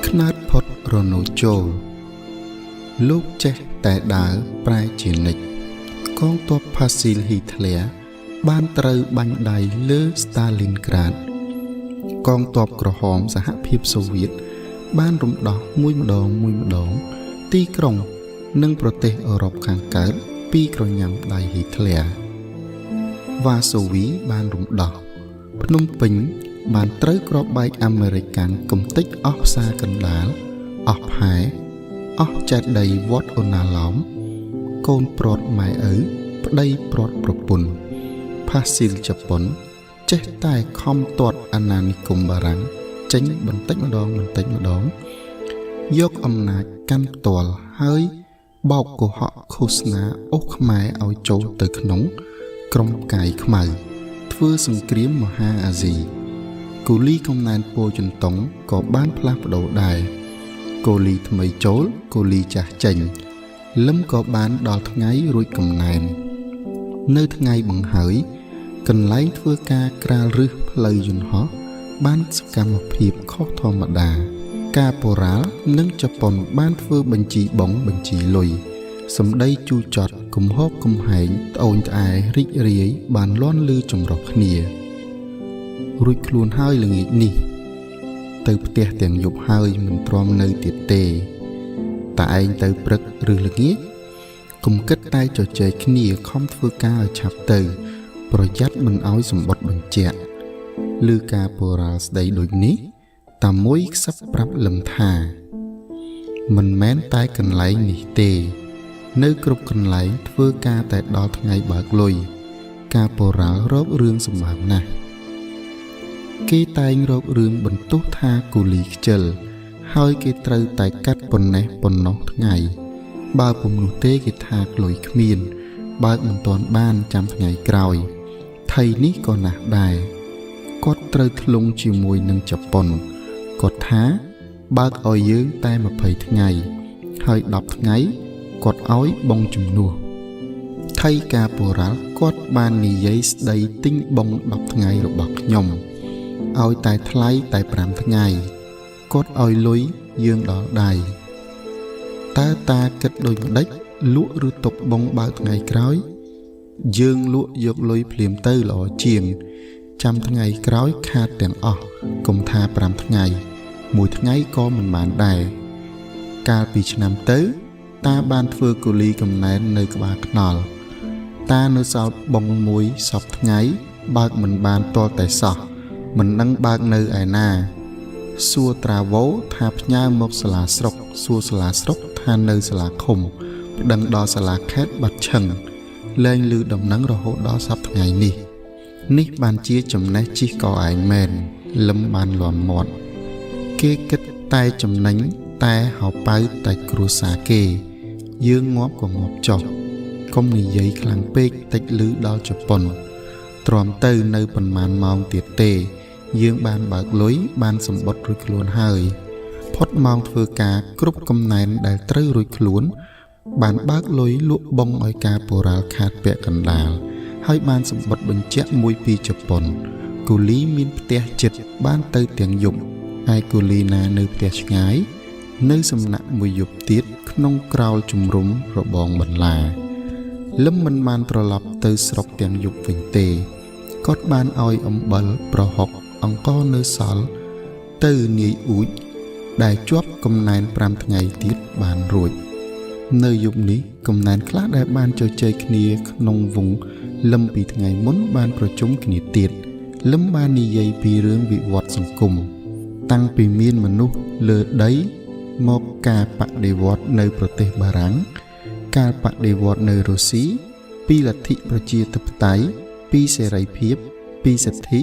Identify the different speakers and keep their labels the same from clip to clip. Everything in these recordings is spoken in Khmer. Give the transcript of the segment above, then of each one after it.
Speaker 1: ខ្នើតផុតរនោចូលលោកចេះតែដើរប្រែជានិច្ចកងទ័ពផាស៊ីលហ៊ីត្លែបានត្រូវបាញ់ដៃលើស្តាលីនក្រាតកងទ័ពក្រហមសហភាពសូវៀតបានរំដោះមួយម្ដងមួយម្ដងទីក្រុងនិងប្រទេសអឺរ៉ុបខាងកើតពីក្រញាំដៃហ៊ីត្លែវ៉ាសូវីបានរំដោះភ្នំពេញបានត្រូវគ្រាប់បែកអាមេរិកកំទេចអស់ផ្សារកណ្ដាលអស់ផែអស់ចេតិយវត្តអូណាឡោមកូនព្រាត់ម៉ែឪប្តីព្រាត់ប្រពន្ធផាស៊ីលជប៉ុនចេះតែខំទាត់អាណានិគមបារាំងចេញបន្តិចម្ដងបន្តិចម្ដងយកអំណាចកាន់ផ្ទាល់ហើយបោកកុហកឃោសនាអូសខ្មែរឲ្យចូលទៅក្នុងក្រុមផ្កាយខ្មៅធ្វើសង្គ្រាមមហាអាស៊ីគូលីកំណែនពោចិនតុងក៏បានផ្លាស់ប្ដូរដែរគូលីថ្មីចូលគូលីចាស់ចេញលឹមក៏បានដល់ថ្ងៃរួចកំណែននៅថ្ងៃបង្ហើយកន្លែងធ្វើការក្រាលរឹសផ្លូវយន្តហោះបានសកម្មភាពខុសធម្មតា ការប៉ូរ៉ាល់និងជប៉ុនបានធ្វើបញ្ជីបងបញ្ជីលុយសម្ដីជូរចត់គំហកគំហែងត្អូញត្អែរីករាយបានលាន់លឺចម្រុះគ្នារួចខ្លួនហើយល្ងាចនេះទៅផ្ទះទាំងយប់ហើយមិនទ្រាំនៅទៀតទេតាឯងទៅព្រឹកឬល្ងាចកុំគិតតែជជែកគ្នាខំធ្វើការឲ្យឆាប់ទៅប្រយ័ត្នមិនឲ្យសម្បត្តិបញ្ជាក់ឬការប៉ូរ៉ាល់ស្ដីដូចនេះតាមួយខ្សឹបប្រាប់លឹមថាមិនមែនតែកន្លែងនេះទេនៅគ្រប់កន្លែងធ្វើការតែដល់ថ្ងៃបើកលុយការប៉ូរ៉ាល់រករឿងសម្បើមណាស់គេតែងរករឿងបន្ទោសថាគូលីខ្ជិលហើយគេត្រូវតែកាត់ប៉ុណ្ណេះប៉ុណ្ណោះថ្ងៃបើពុំនោះទេគេថាលុយគ្មានបើកមិនទាន់បានចាំថ្ងៃក្រោយថៃនេះក៏ណាស់ដែរគាត់ត្រូវធ្លុងជាមួយនឹងជប៉ុនគាត់ថាបើកឲ្យយើងតែ20ថ្ងៃហើយ10ថ្ងៃគាត់ឲ្យបងជំនួសថៃការប៉ូរ៉ាល់គាត់បាននិយាយស្ដីទិញបង10ថ្ងៃរបស់ខ្ញុំឲ្យតែថ្លៃតែ5ថ្ងៃគាត់ឲ្យលុយយើងដល់ដៃតើតាគិតដូចម្ដេចលក់ឬទុកបងបើកថ្ងៃក្រោយយើងលក់យកលុយភ្លាមទៅល្អជាងចាំថ្ងៃក្រោយខាតទាំងអស់កុំថា5ថ្ងៃមួយថ្ងៃក៏មិនបានដែរកាលពីឆ្នាំទៅតាបានធ្វើគូលីកំណែននៅក្បាលថ្នល់តានៅសល់បងមួយសពថ្ងៃបើកមិនបានទាល់តែសោះមិនដឹងបើកនៅឯណាសួរត្រាវ៉ូថាផ្ញើមកសាលាស្រុកសួរសាលាស្រុកថានៅសាលាឃុំប្តឹងដល់សាលាខេត្តបាត់ឈឹងលែងឮដំណឹងរហូតដល់សប្តាហ៍ថ្ងៃនេះនេះបានជាចំណេះជិះកឯងមែនលឹមបានលន់មាត់គេគិតតែចំណេញតែហៅប៉ៅតែគ្រួសារគេយើងងាប់ក៏ងាប់ចុះកុំនិយាយខ្លាំងពេកតិចឮដល់ជប៉ុនទ្រាំទៅនៅប៉ុន្មានម៉ោងទៀតទេយើងបានបើកលុយបានសម្បត្តិរួចខ្លួនហើយផុតម៉ោងធ្វើការគ្រប់កំណែនដែលត្រូវរួចខ្លួនបានបើកលុយលក់បងឲ្យការប៉ូរ៉ាល់ខាតពាក់កណ្ដាលហើយបានសម្បត្តិបញ្ជាក់មួយពីជប៉ុនគូលីមានផ្ទះចិត្តបានទៅទាំងយប់ហើយគូលីណានៅផ្ទះឆ្ងាយនៅសំណាក់មួយយប់ទៀតក្នុងក្រោលជំរំរបងបន្លាលឹមមិនបានត្រឡប់ទៅស្រុកទាំងយប់វិញទេគាត់បានឲ្យអំបិលប្រហុកអង្គនៅសល់ទៅនាយអ៊ូចដែលជាប់កំណែន5ថ្ងៃទៀតបានរួចនៅយប់នេះកំណែនខ្លះដែលបានជជែកគ្នាក្នុងវងលឹមពីថ្ងៃមុនបានប្រជុំគ្នាទៀតលឹមបាននិយាយពីរឿងវិវត្តសង្គមតាំងពីមានមនុស្សលើដីមកការបដិវត្តនៅប្រទេសបារាំងការបដិវត្តនៅរុស្ស៊ីពីលទ្ធិប្រជាធិបតេយ្យពីសេរីភាពពីសិទ្ធិ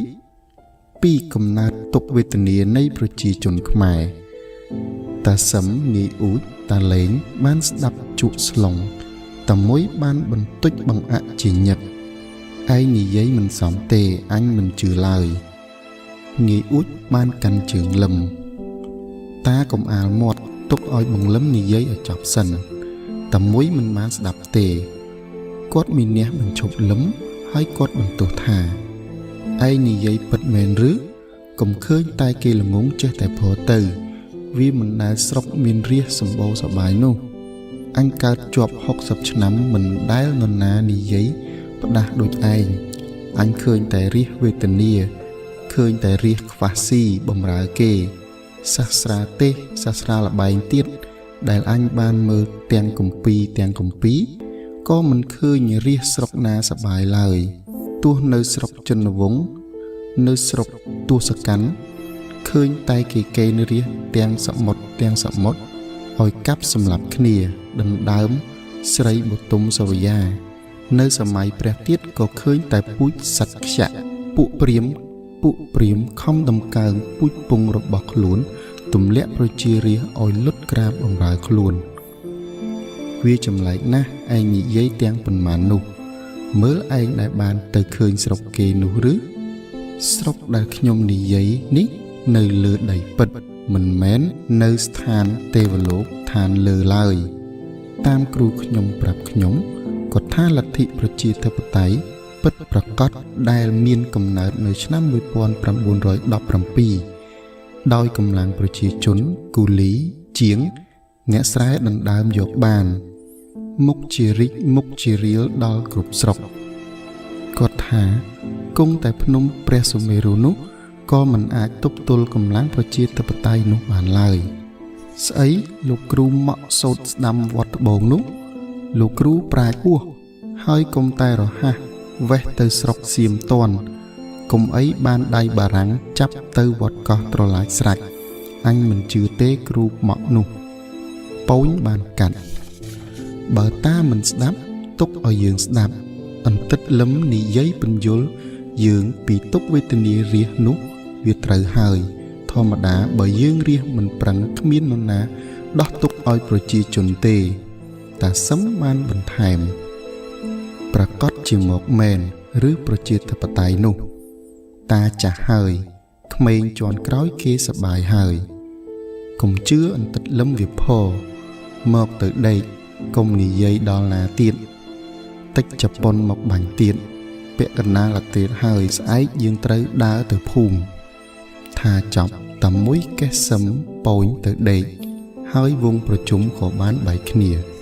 Speaker 1: ពីកំណើតទុក្ខវេទនានៃប្រជាជនខ្មែរតាសឹមនាយអ៊ូចតាលេងបានស្ដាប់ជក់ស្លុងតាមួយបានបន្ទុចបង្អាក់ជាញឹកឯងនិយាយមិនសមទេអញមិនជឿឡើយនាយអ៊ូចបានកាន់ជើងលឹមតាកុំអាលមាត់ទុកឲ្យបងលឹមនិយាយឲ្យចប់សិនតាមួយមិនបានស្ដាប់ទេគាត់មានះបញ្ឈប់លឹមហើយគាត់បន្ទោសថាឯងនិយាយពិតមែនឬកុំឃើញតែគេល្ងងចេះតែផទៅ វាមិនដែលស្រុកមានរាស្ត្រសម្បូរសប្បាយនោះអញកើតជាប់60ឆ្នាំមិនដែលនរណានិយាយផ្ដាស់ដូចឯងអញឃើញតែរាស្ត្រវេទនាឃើញតែរាស្ត្រខ្វះស៊ីបំរើគេសាស្ត្រាទេសសាស្ត្រាល្បែងទៀតដែលអញបានមើលទាំងគម្ពីរទាំងគម្ពីរក៏មិនឃើញរាស្ត្រស្រុកណាសប្បាយឡើយទោះនៅស្រុកជនវង្សនៅស្រុកទសកាន់ឃើញតែគេកេណ្ឌរាស្ត្រទាំងសមុទ្រទាំងសមុទ្រឲ្យកាប់សម្លាប់គ្នាដណ្ដើមស្រីបុទុមសុរិយានៅសម័យព្រះទៀតក៏ឃើញតែពូជសត្វខ្យៈពួកព្រាហ្មណ៍ពួកព្រាហ្មណ៍ខំតម្កើងពូជពងរបស់ខ្លួនទម្លាក់ប្រជារាស្ត្រឲ្យលុតក្រាបបម្រើខ្លួនវាចម្លែកណាស់ឯងនិយាយទាំងប៉ុន្មាននោះមើលឯងដែលបានទៅឃើញស្រុកគេនោះឬស្រុកដែលខ្ញុំនិយាយនេះនៅលើដីពិតមិនមែននៅស្ថានទេវលោកឋានលើឡើយតាមគ្រូខ្ញុំប្រាប់ខ្ញុំគាត់ថាលទ្ធិប្រជាធិបតេយ្យពិតប្រាកដដែលមានកំណើតនៅឆ្នាំ1917ដោយកម្លាំងប្រជាជនគូលីជាងអ្នកស្រែដណ្ដើមយកបានមុខជារិចមុខជារៀលដល់គ្រប់ស្រុកគាត់ថាគង់តែភ្នំព្រះសុមេរុនោះក៏មិនអាចទប់ទល់កម្លាំងប្រជាធិបតេយ្យនោះបានឡើយស្អីលោកគ្រូម៉ក់សូត្រស្ដាំវត្តត្បូងនោះលោកគ្រូប្រាជ្ញហួសហើយកុំតែរហ័សវេះទៅស្រុកសៀមតន់កុំអីបានដៃបារាំងចាប់ទៅវត្តកោះត្រឡាចស្រាច់អញមិនជឿទេគ្រូម៉ក់នោះប៉ូញបានកាត់បើតាមិនស្ដាប់ទុកឲ្យយើងស្ដាប់អន្តិតលឹមនិយាយពន្យល់យើងពីទុក្ខវេទនារាស្ត្រនោះវាត្រូវហើយធម្មតាបើយើងរាស្ត្រមិនប្រឹងគ្មាននរណាដោះទុក្ខឲ្យប្រជាជនទេតាសឹមបានបន្ថែមប្រកាសជាមកមែនឬប្រជាធិបតេយ្យនោះតាចាស់ហើយក្មេងជាន់ក្រោយគេសប្បាយហើយកុំជឿអន្តិតលឹមវាផមកទៅដេកកុំនិយាយដល់ណាទៀតតិចជប៉ុនមកបាញ់ទៀតពាក់កណ្ដាលអាទិត្យហើយស្អែកយើងត្រូវដើរទៅភូមិថាចប់តែមួយកេះសឹមប៉ូញទៅដេកហើយវងប្រជុំក៏បានបែកគ្នា។